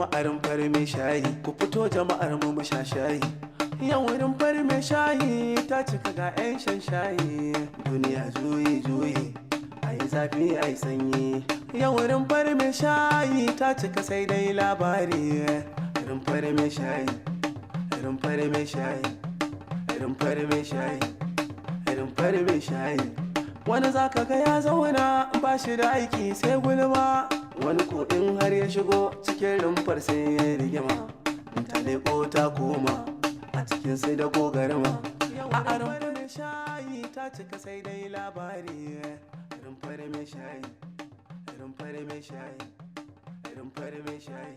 Jama'ar mai shayi, ku fito jama'ar mu mu sha shayi. Yau rumfar mai shayi ta cika ga 'yan shan shayi. Duniya juyi juyi, ayi zafi ayi sanyi. Yau rumfar mai shayi ta cika sai dai labari. Rumfar mai shayi, rumfar mai shayi, rumfar mai shayi, rumfar mai shayi. Wani zaka ga ya zauna ba shi da aiki sai gulma. Wani ko in har ya shigo cikin rumfar sai ya rigima. Ta leko ta koma a cikin sai da gogarma. A rumfar mai shayi ta cika sai dai labari. Rumfar mai shayi, rumfar mai shayi, rumfar mai shayi,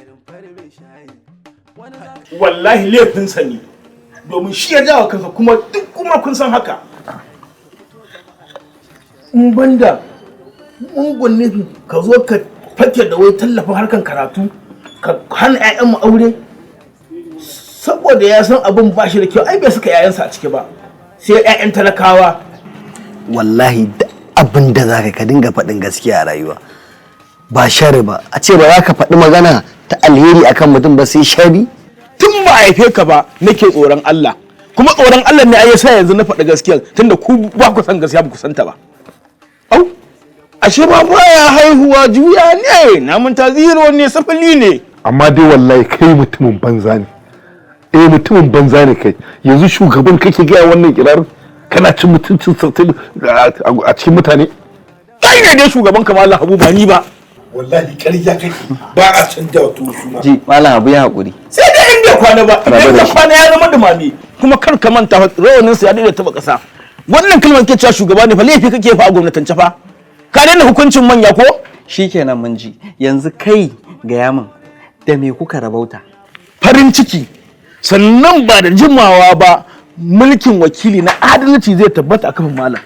rumfar mai shayi. Wani zaka Wallahi laifinsa ne, domin shi ya jawo kansa, kuma duk kuma kun san haka. In banda mugun nufi, ka zo ka fake da wai tallafin harkan karatu ka hana 'ya'yanmu aure. Saboda ya san abin ba shi da kyau, ai bai saka 'ya'yansa a ciki ba, sai 'ya'yan talakawa. Wallahi duk abin da za ka dinga faɗin gaskiya a rayuwa, ba shari ba. A ce ba za ka faɗi magana ta alheri akan mutum ba sai shari. Tun ba a haife ka ba nake tsoron Allah, kuma tsoron Allah ne ai yasa yanzu na faɗi gaskiya, tunda ku ba ku san gaskiya, ba ku santa ba. Au, ashe ma baya haihuwa, juya ne na manta, zero ne, sifili ne. Amma dai wallahi kai mutumin banza ne. Eh, mutumin banza ne kai. Yanzu shugaban kake gaya wannan kirarin? Kana cin mutuncin sartai a cikin mutane. Kai ne dai shugaban kamar Habu, ba ni ba. Wallahi ƙarya kake, ba a canja wa tuwo suna. Ji, Malam Habu, ya haƙuri. Sai dai in bai kwana ba. Rabu Idan da ya shi. kwana ya zama dumami. Kuma kar ka manta fa, rawanin sa ya daɗe taɓa ƙasa. Wannan kalmar ke cewa shugaba ne fa, laifi kake fa a gwamnatance fa. Ka daina hukuncin manya ko? Shikenan, mun ji. Yanzu kai gaya min, da me kuka rabauta? Farin ciki. Sannan ba da jimawa ba mulkin wakili na adalci zai tabbata a kafin malam.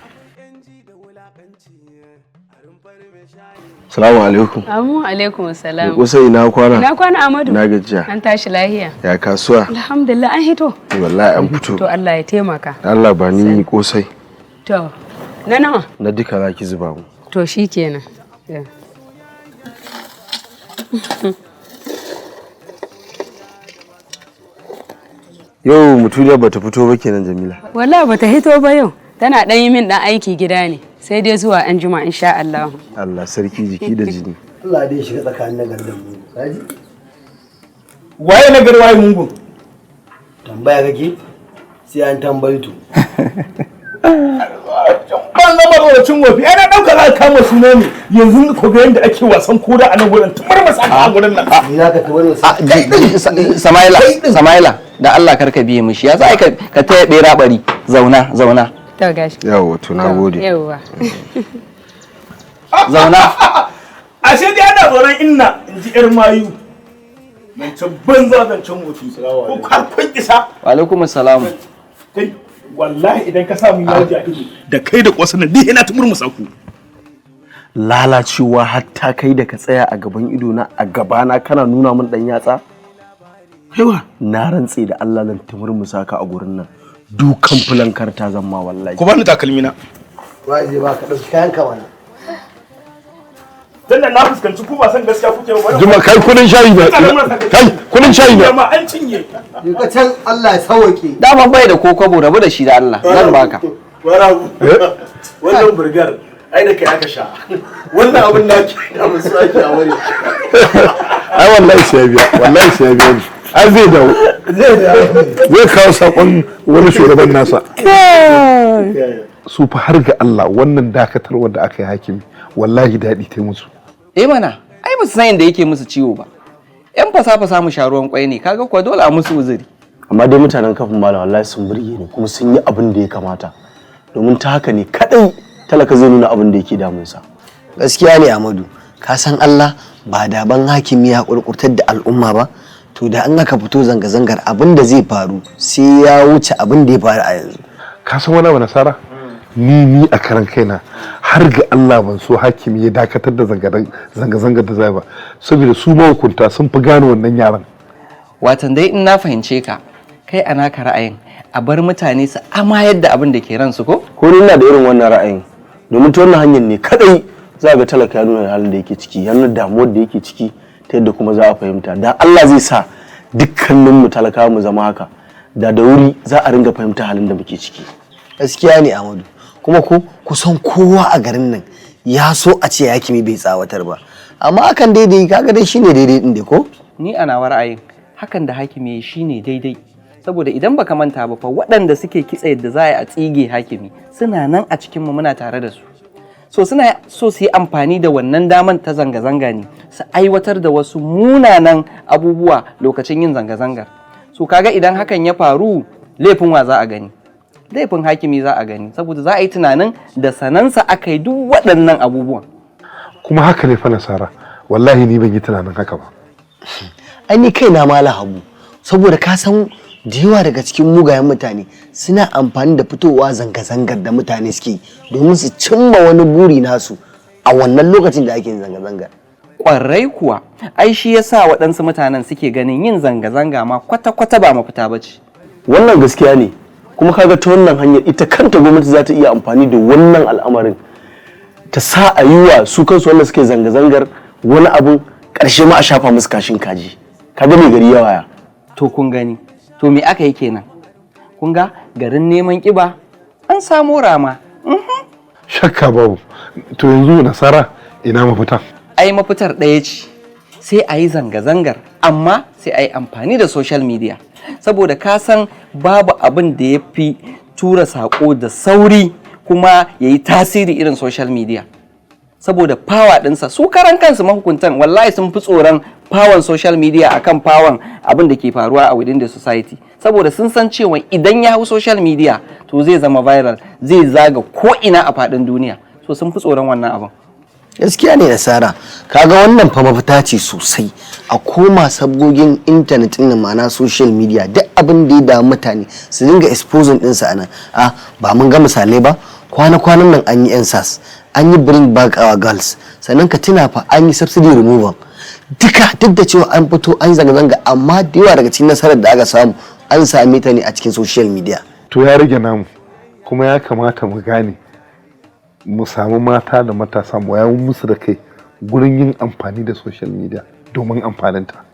Salamu alaikum. Amu alaikum salam. Kusai, ina kwana. Na kwana, Amadu. Na gajiya. An tashi lahiya? Ya kasuwa? Alhamdulillah, an hito. Wallahi an fito. To, Allah ya taimaka. Allah ba ni kosai. To, na nawa? Na duka za ki zuba mu. To shikenan. Ya. Yau mutuniya bata fito ba kenan, Jamila? Wallahi bata hito ba yau. Tana dan yi min dan aiki gida ne. Sai dai zuwa an juma insha Allah. Allah sarki, jiki da jini. Allah dai shiga tsakanin nagarin da mu, kaji. Waye na gari, waye mungun? Tambaya kake? Sai an tambayi to. Ban zama roracin wofi. Ai na ɗauka za ka kama suna ne. Yanzu ko ga yadda ake wasan kura a nan gurin, tumar masa a gurin nan. Ni za ka tabar wasu? Samaila, Samaila, da Allah kar ka biye mishi. Ya za ka taya bera bari? Zauna, zauna. To gashi. Yawa, to na gode. Yawwa. Zauna. Ashe dai ana tsoron inna, in ji yar mayu. Zancen banza, zancen wofi, ko har kun isa. Wa alaikum salam. Kai, wallahi idan ka samu yaji a ido da kai da kwasan nan, duk ina tumurmusa ku. Lalacewa har ta kai da ka tsaya a gaban ido na, a gabana, kana nuna min dan yatsa. Kaiwa. Na rantse da Allah zan tumurmusa ka a gurin nan. Dukan fulankar ta zama wallahi. Ku bani takalmi na. Wa zai ba ka? Ɗauki kayan ka mana. Tunda na fuskanci ku ba san gaskiya kuke ba. Juma, kai, kudin shayi na. Kai, kudin shayi na. Ma an cinye. Je ka can, Allah ya sauke. Dama bai da ko kwabo, rabu da shi da Allah. Zan baka. Wannan burgar ai da kai aka sha. Wannan abin da ake da musu ake a wuri. Ai wallahi sai ya biya, wallahi sai ya biya ni. Ai zai dawo, zai kawo sakon wani shugaban nasa. Su fa har ga Allah, wannan dakatarwar da aka yi hakimi, wallahi daɗi ta musu. Eh mana, ai ba su san inda yake musu ciwo ba. Yan fasa-fasa mu sha ruwan kwai ne, kaga kuwa dole a musu uzuri. Amma dai mutanen Kafin Malam wallahi sun burge ni, kuma sun yi abin da ya kamata, domin ta haka ne kadai talaka zai nuna abin da yake damunsa. Gaskiya ne, Amadu. Ka san Allah, ba da ban hakimi ya kurkurtar da al'umma ba, to da an aka fito zanga-zangar, abin da zai faru sai ya wuce abin da ya faru a yanzu. Ka san wani abu, Nasara? Ni a karan kaina, har ga Allah, ban so hakimi ya dakatar da zanga-zangar da zai ba, saboda su mahukunta sun fi gane wannan yaran. Watan dai in na fahimce ka, kai a naka ra'ayin a bar mutane su amayar da abin da ke ransu, ko? Ko ni ina da irin wannan ra'ayin, domin ta wannan hanyar ne kadai za ga talaka ya nuna halin da yake ciki, ya nuna damuwar da yake ciki. Ta yadda kuma za a fahimta. Da Allah zai sa dukkanin mu talakawa mu zama haka, da da wuri za a ringa fahimta halin da muke ciki. Gaskiya ne, Amadu. Kuma ko kusan kowa a garin nan ya so a ce hakimi bai tsawatar ba, amma hakan daidai, kaga dai shine daidai din dai ko? Ni a nawa ra'ayin, hakan da hakimi ya shine daidai, saboda idan baka manta ba fa, waɗanda suke kitsa yadda za a yi a tsige hakimi suna nan a cikin mu, muna tare da su. So suna so su yi amfani da wannan daman ta zanga-zanga ne su aiwatar da wasu munanan abubuwa lokacin yin zanga-zangar. So kaga idan hakan ya faru, laifin wa za a gani? Laifin hakimi za a gani, saboda za a yi tunanin da sanansa aka yi duk waɗannan abubuwan. Kuma haka ne fa, Nasara. Wallahi ni ban yi tunanin haka ba. Ai ni kaina, Malam Habu, saboda ka san da yawa daga cikin mugayen mutane suna amfani da fitowa zanga-zangar da mutane suke yi domin su cimma wani buri nasu a wannan lokacin da ake yin zanga-zangar. Kwarai kuwa, ai shi yasa waɗansu mutanen suke ganin yin zanga-zanga ma kwata-kwata ba mafita ba ce. Wannan gaskiya ne. Kuma kaga ta wannan hanyar ita kanta gwamnati za ta iya amfani da wannan al'amarin ta sa a yi wa su kansu wanda suke zanga-zangar wani abun, ƙarshe ma a shafa musu kashin kaji. Kaga mai gari ya waya. To kun gani, to me aka yi kenan? Kun ga garin neman ƙiba an samo rama. Shakka babu. To yanzu, Nasara, ina mafita? Ai mafitar ɗaya ce, sai a yi zanga-zangar, amma sai a yi amfani da social media, saboda ka san babu abin da ya fi tura saƙo da sauri kuma ya yi tasiri irin social media, saboda power ɗinsa. Su karan kansu mahukuntan wallahi sun fi tsoron power social media akan power abin da ke faruwa a within the society, saboda sun san cewa idan ya hau social media to zai zama viral, zai zaga ko ina a faɗin duniya. So sun fi tsoron wannan abin. Gaskiya ne, Nasara. Kaga wannan fa mafita ce sosai, a koma sabgogin intanet ɗin nan, ma'ana social media. Duk abin da ya damu mutane su dinga exposing ɗinsa a nan. A ba mun ga misalai ba? Kwana-kwanan nan an yi EndSARS, an yi Bring Back Our Girls, sannan ka tuna fa an yi subsidy removal. Duka duk da cewa an fito an yi zanga-zanga, amma da yawa daga cikin nasarar da aka samu an same ta ne a cikin social media. To ya rage namu. Kuma ya kamata mu gane, mu samu mata da matasa, mu wayar musu da kai gurin yin amfani da social media domin amfaninta.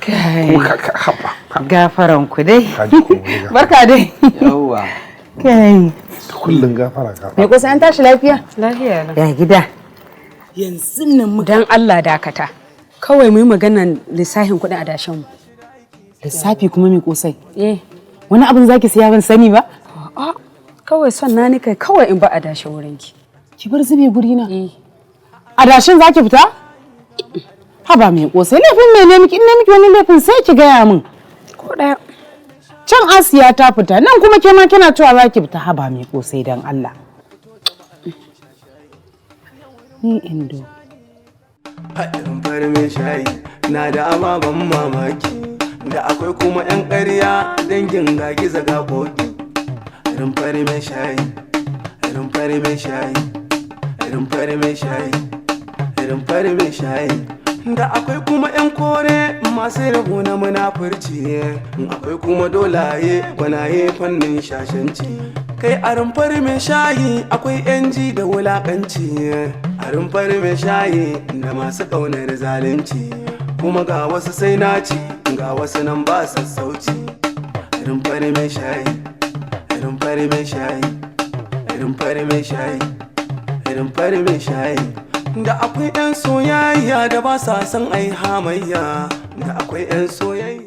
Kuma haba. Gafaran ku dai. Ka ji ko wani gafara. Barka dai. Yawwa. Kai. Kullun gafara gafara. Me kusa, an tashi lafiya? Lafiya lau. Ya gida? Yanzu nan mu dan Allah dakata. Kawai mu yi maganan lissafin kuɗin adashin mu. Lissafi kuma, mai kosai? Eh. Wani abin zaki siya ban sani ba? A'a, kawai son na ni kai kawai in ba adashin wurinki. Ki bar zube guri na. Eh. Adashin zaki fita? Haba mai kosai, laifin mene miki? In na miki wani laifin sai ki gaya min. Ko ɗaya. Can Asiya ta fita, nan kuma ke ma kina cewa zaki fita. Haba mai kosai, dan Allah. Ni indo. Haɗin fari mai shayi na da ababen mamaki, da akwai kuma 'yan ƙarya dangin ga giza ga koki. Rumfar mai shayi, rumfar mai shayi, rumfar mai shayi, rumfar mai shayi. Da akwai kuma 'yan kore masu rabu na munafurci, akwai kuma dolaye gwanaye fannin shashanci. Kai, a rumfar mai shayi akwai 'yan ji da wulakanci, a rumfar mai shayi da masu ƙaunar zalunci, kuma ga wasu sai naci, ga wasu nan ba sassauci. Rumfar mai shayi, rumfar mai shayi, rumfar mai shayi, rumfar mai shayi. Da akwai 'yan soyayya da ba sa son ai hamayya, da akwai 'yan soyayya.